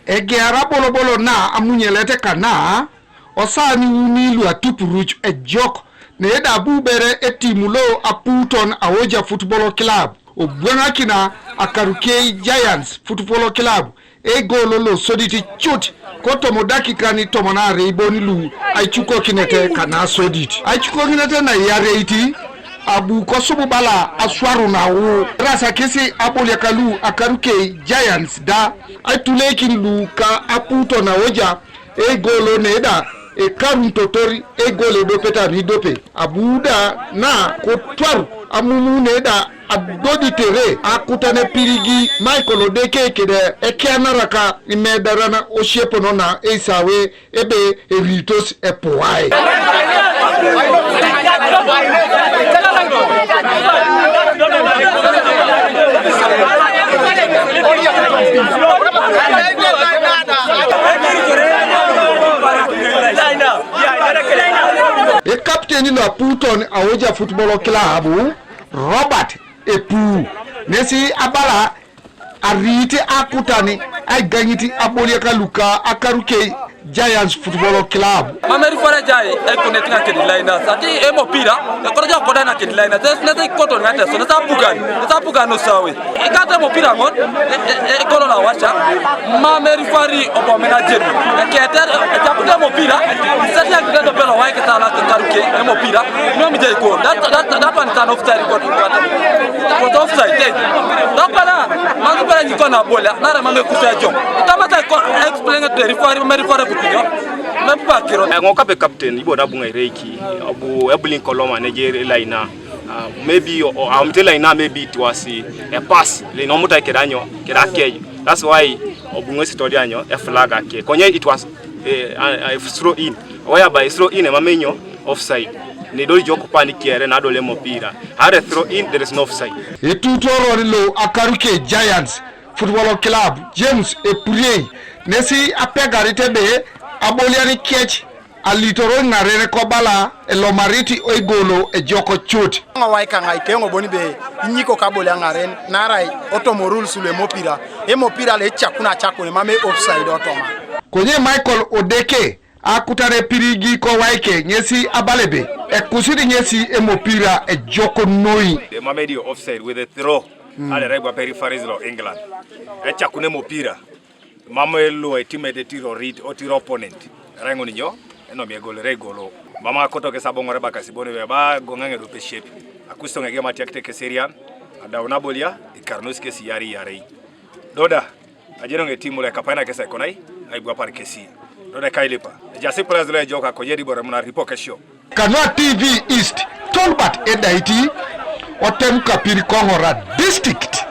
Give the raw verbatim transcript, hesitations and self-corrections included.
Egeara bolobolo na amunyelet kana, osaani uni lu atupuruc ejok, neda abu bere etimu lo Apuuton Aoja Football Club, obwaŋakina Akarukei Giants Football Club, egolo lo sodit cut, kotoma dakikan tomon aarei bon lu aicukokinete kana sodit. Aicukokinete na iyareit, abu kosubu bala aswaru nau, erasakis aboliak lu Akarukei Giants da, aituleikin lu ka Apuuton Aoja, egolo neda ekarunitotor egol edopet anidope, abu da na kotwar amumu neda adoditere akutan epirigi Michael Odeke kede ekeanaraka imedaran osiepono na eisawe ebe eritos epuai. Ekapteni lo Apuuton Aoja Football Club, Robert Epuu, nesi abala ariit akutan aigaŋit aboliak luka Akarukei Giants Football Club. Mam erifare ejai eikonet ŋa kedi liners, ati emopira, ekoro ejai kodai na kedi liners, nese ikoton ŋa Teso, nese apugan, nese apugan nosawe. Ikata emopira ŋon, e, e, e, egolo na waca, mam erifari obo mena jeni. Eketer, ejaput emopira, isati akida dopelo waikita la Akarukei emopira, mam ejai kon. That, that, that one is an offside, got, got, got offside, eh. Dopana, mam erifari nyiko na bola, nara mam ekusa ejom. Itamata ko, explain to the referee, mam erifari kutinyo. Mam pakiro. Eh, ŋo kape captain, ibo da bunga ireiki, abu ebulin koloma neje laina. Uh, maybe, or, or, um, tell ina, maybe it was a, a pass. Le no muta keda nyo, keda keju. That's why obu ŋesi todi anyo a flag ake. Konye it was a, a, a throw in. Whereby throw in emam enyo offside. Nedol ejok pani kere nadol emopira. Had a throw in, there is no offside. Etutuoror lo Akarukei Giants Football Club, James Epuriei, nesi apegarit ebe abolian kec alitor oiŋaren kobala elomarit oigolo ejok cut. Ŋo waikaŋ aiteŋ bon be inyiko kabole aŋaren, naarai otomo rules lu emopira, emopira lo ecakun acakun, emam offside otoma. Konye Michael Odeke, akutan epirigi kowaike, ŋesi abala ebe ekusit ŋesi emopira ejok noi. Emam edio offside with a throw. Mm. Alera igwap referees lo England. Ecakun emopira. Mam elu etimete tiro rit, o tiro opponent. Erai ŋun nyo? Enom egolere egolo. Mam akoto kes aboŋore bakasi bon ebe ba goŋaŋ ediope shape. Akusto ŋege matiakite kes erian. Adau nabolia, ikarunos kes iyari iyarei. Doda, ajenoŋ etimu lo ekapaina kes ekonai, aibwapar kesi. Doda kailipa. Ejasi players lo ejok akoje dibore muna ripo kesio. Kanua T V East, Tolbert Edaiti, otem kapir Koŋora District.